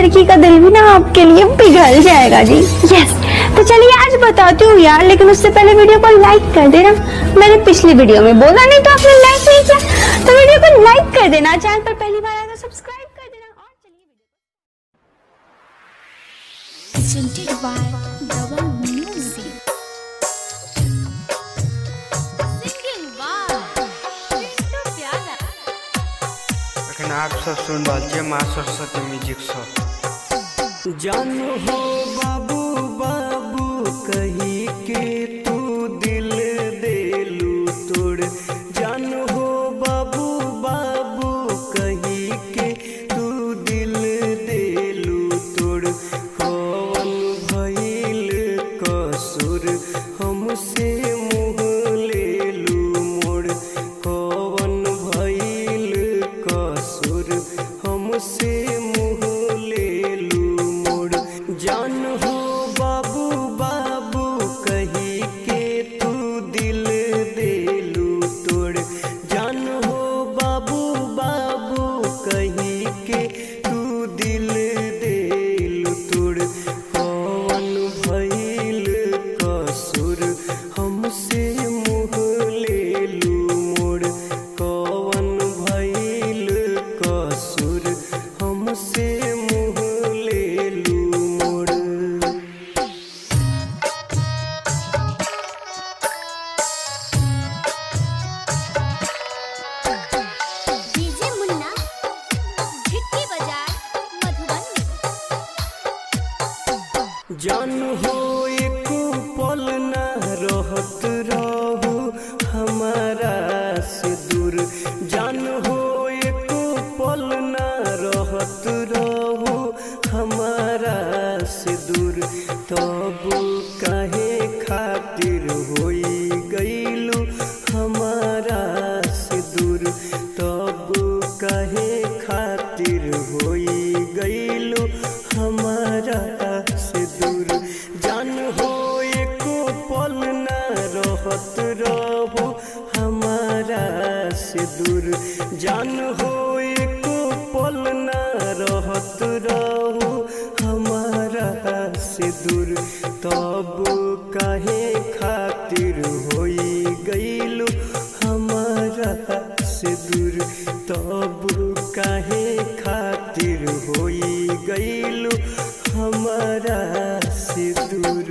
लड़की का दिल भी ना आपके लिए पिघल जाएगा जी। यस, तो चलिए आज बताती हूँ यार, लेकिन उससे पहले वीडियो को लाइक कर देना। मैंने पिछली वीडियो में बोला नहीं तो आपने लाइक नहीं किया, तो वीडियो को लाइक कर देना। चैनल पर पहली बार आए तो सब्सक्राइब कर देना। और चलिए Presented by Double Music. Singing by Pintu Pyara. अखन आप सब सुन रहल छियै माँ सरस्वती म्यूजिक सँ। जान हो बाबू बाबू कही के तू दिल देलू तोड़, जान हो बाबू बाबू कही के तू दिल देलू तोड़। कौन भइल कसूर हमसे मुँह लेलू मोड़, कौन भइल कसूर हमसे मुँह लेलू मोड़। जान हो बाबू बाबू कही के तू दिल देलू तोड़, जान हो बाबू बाबू कही के तू दिल देलू तोड़। कौन भइल कसूर हमसे मुँह लेलू मोड़, कौन भइल कसूर हमसे मुँह लेलू मोड़। DJ Munna, Jhitti Bazaar, Madhubani. जान हो एक पल न रहत रहू हमारा से दूर, जान हो एक पल न रहत रहू हमारा से दूर। तब काहे खातिर होई गईलू हमारा से दूर, तब काहे खातिर होई गईलू हमारा से दूर। जान हो एको पल न रहत रहो हमारा से दूर, जान हो एको पल न रहत रहो हमारा से दूर। तब काहे खातिर होई गईलू हमारा से दूर, तब काहे खातिर होई गईलू हमारा से दूर।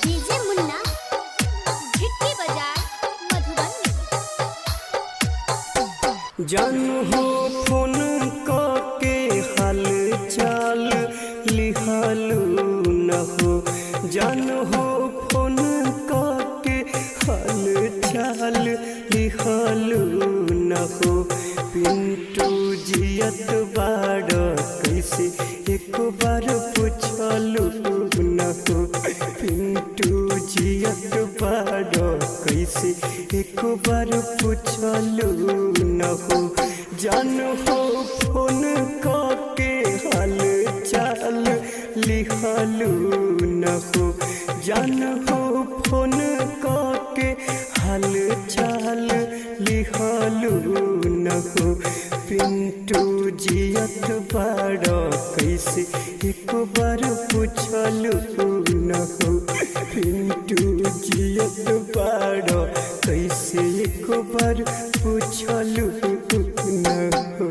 DJ Munna, Jhitti Bazaar, Madhubani. जान हो फोन के हाल चाल लिहालू न हो, जान हो फोन के हाल चाल लिहालू न हो। पिंटू जियत बाड़ कैसे एक बार पूछलू न हो, पिंटू जियत बाड़ कैसे एक बार पूछलू न हो। जान हो फोन के हाल चाल लिहालू न हो, जान हो फोन के हाल चाल लिहालू न हो। पिंटू जियत बाड़ कैसे एक बार पूछलू न हो, पिंटू जियत बाड़ कैसे एक बार पूछलू न हो।